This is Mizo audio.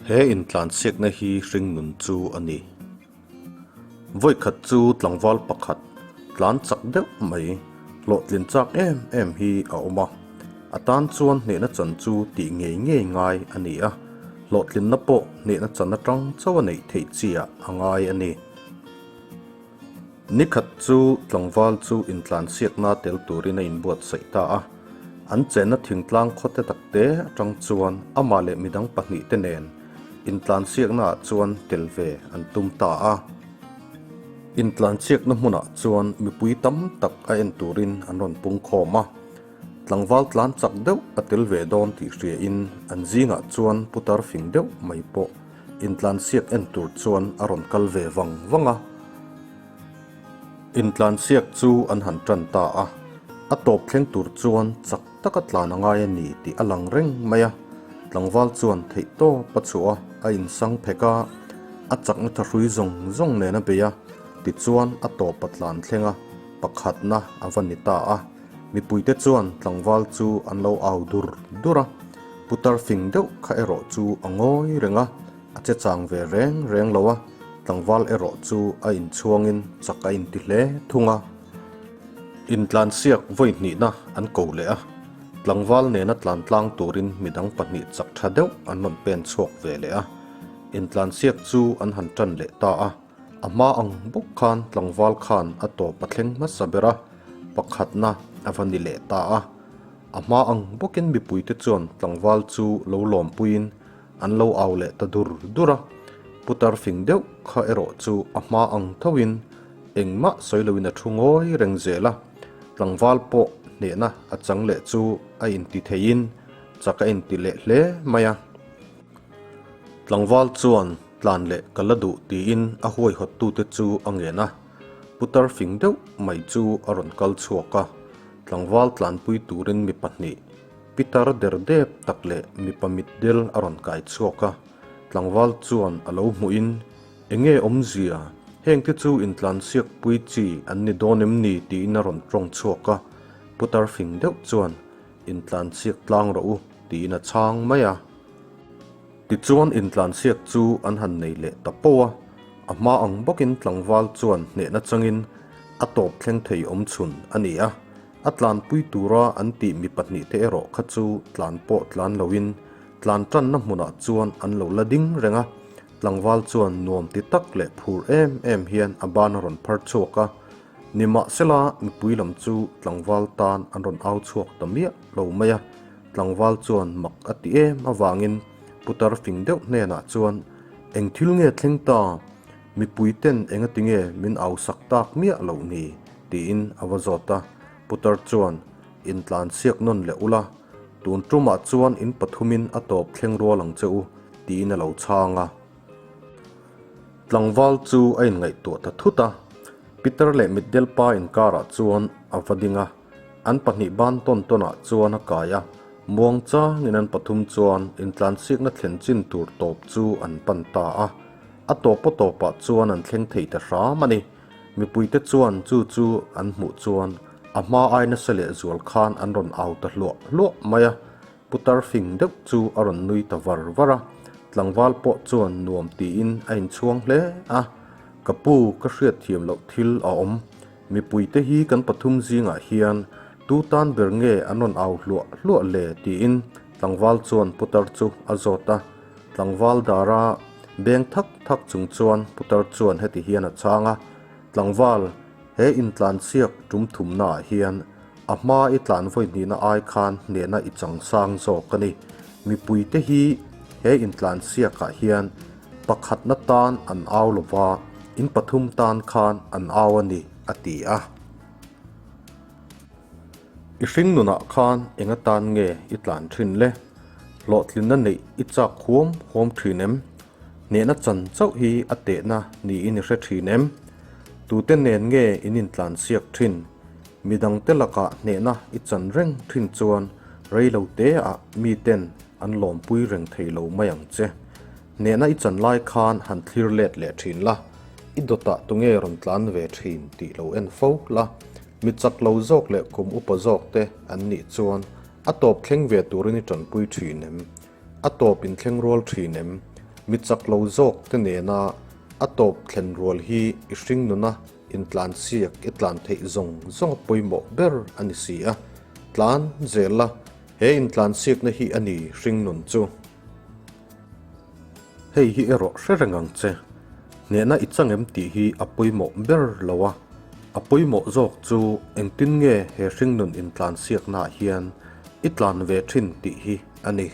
He intlansiakna hi hringnun chu a ni. Vawikhat chu tlangval pakhat tlan chak deuh mai, hlawhtlin chak em em hi a awm a. A tan chuan hnehna chan chu tih ngei ngei ngai a ni a, hlawhtlinna pawh hnehna chan atang chauh a neih theih chiah a ngai a ni. Nikhat chu tlangval chu intlansiakna tel turin a inbuatsaih ta a. An chenna thingtlang khawte takte atang chuan amah leh midang pahnihte nen intlansiaknaah chuan tel ve an tum ta a. Intlansiakna hmunah chuan mipui tam tak a en turin an rawn pung khawm a. Tlangval tlan chak deuh a tel ve dawn tih hriain an zingah chuan putar fing deuh mai pawh Intlansiak en tur chuan a rawn kal ve vang vang a. Intlansiak chu an han tan ta a, a tawp thleng tur chuan chak taka tlan a ngai a ni tih a lang reng mai a. Tlangval chuan theih tawp a chhuah a, a insang phek a, a chakna thahrui zawng zawng nen a bei a, tichuan a tawp a tlan thleng a, pakhatna a va ni ta a. Mipuite chuan tlangval chu an lo au dur dur a, putar fing deuh kha erawh chu a ngawi reng a, a che chang ve reng reng lo a, tlangval erawh chu a inchhuangin chak a inti hle thung a. Intlansiak vawi hnihna an ko leh a, tlangval nena tlan tlang turin midang pahnih chak tha deuh an rawn pen chhuak ve leh a, intlansiak chu an han tan leh ta a. A hma ang bawk khan tlangval khan a tawp a thleng hmasa ber a, pakhatna a va ni leh ta a. A hma ang bawkin mipuite chuan tlangval chu lo lawmpuiin an lo au leh ta dur dur a. Putar fing deuh kha erawh chu a hma ang thoin engmah sawi loin a thu ngawi reng zel a. Tlangval pawh hnehna a chang leh chu a inti theiin chak a inti leh hle mai a. Tlangval chuan Tlan leh ka la duh tiin a huaihawttute chu a ngen a, putar fing deuh mai chu a rawn kal chhuak a, tlangval tlanpui turin mi pahnih, pitar der dep tak leh mipa mitdel a rawn kai chhuak a, tlangval chuan a lo hmuhin, Enge awmzia, hengte chu intlansiak pui chi an ni dawn em ni tiin a rawn tawng chhuak a, putar fing deuh chuan, Intlansiak tlang rawh u tiin a chhang mai a. Tichuan intlansiak chu an han nei leh ta poh a, a hma ang bawkin tlangval chuan hnehna changin a tawp thleng thei awm chhun a ni a, a tlanpui tura an tih mi pahnihte erawh kha chu tlan pawh tlan loin tlan tanna hmunah chuan an lo la ding reng a, tlangval chuan nuam ti tak leh phur em em hian a ban a rawn phar chhuak a, nimahsela mipui lam chu tlangval tan an rawn au chhuak ta miah lo mai a. Tlangval chuan mak a ti em avangin putar fing deuh hnenah chuan, Eng thil nge thleng ta? Mipui ten enga tinge min au sak tak miah loh ni? tiin a va zawt a. Putar chuan, Intlan siak nawn leh ula, tun tumah chuan in pathumin a tawp thleng rual ang che u, tiin a lo chhang a. Tlangval chu a inngaihtuah ta thut a, Peter leh Mitdelpa inkarah chuan a va ding a. An pahnih ban tawn tawnah chuan a kai a, muang changin an pathum chuan intlansiakna thlen chin tur tawp chu an pan ta a. A tawp a tawpah chuan an thleng thei ta hram a ni. Mipuite chuan chu chu an hmuh chuan a hma ai nasa leh zual khan an rawn au ta hluah hluah mai a. Putar fing deuh chu a rawn nui ta var var a, tlangval pawh chuan nuam tiin a inchhuang hle a. Ka pu, ka hriatthiam loh thil a awm. Mipuite hi kan pathum zingah hian tu tan ber nge an rawn au hluah hluah le tiin tlangval chuan putar chu a zawt a. Tlangval dara beng thak thak chung chuan putar chuan heti hian a chhang a, Tlangval, he intlansiak tum thumnaah hian a hma i tlan vawi hnihna ai khan hnehna i chang sang zawk a ni. Mipuite hi he intlansiakah hian Pakhatna tan an au lo va, in pathum tan khan an au a ni, a ti a. I hring nunah khan eng atan nge i tlan thin le? Hlawhtlinna neih i chak huam huam thin em? Hnehna chan chauh hi a tehna niin i hre thin em? Tute nen nge in intlan siak thin? Midangte lakah hnehna i chan reng thin chuan reiloteah miten an lawmpui reng thei lo mai ang che. Hnehna i chan lai khan han thlir let leh thin la, i dawtah tunge rawn tlan ve thin tih lo en fo la, mi chak lo zawk leh kum upa zawk te an nih chuan a tawp thleng ve turin i tanpui thin em? A tawp in thleng rual thin em? Mi chak lo zawk te nena a tawp thlen rual hi i hringnuna intlansiak i tlan theih zawng zawng a pawimawh ber a ni si a. Tlan zel la, he intlansiakna hi a ni hringnun chu. Hei hi erawh hre reng ang che. Hnehna i chang em tih hi a pawimawh ber lo a, a pawimawh zawk chu engtin nge he hringnun intlansiaknaah hian i tlan ve thin tih hi a ni.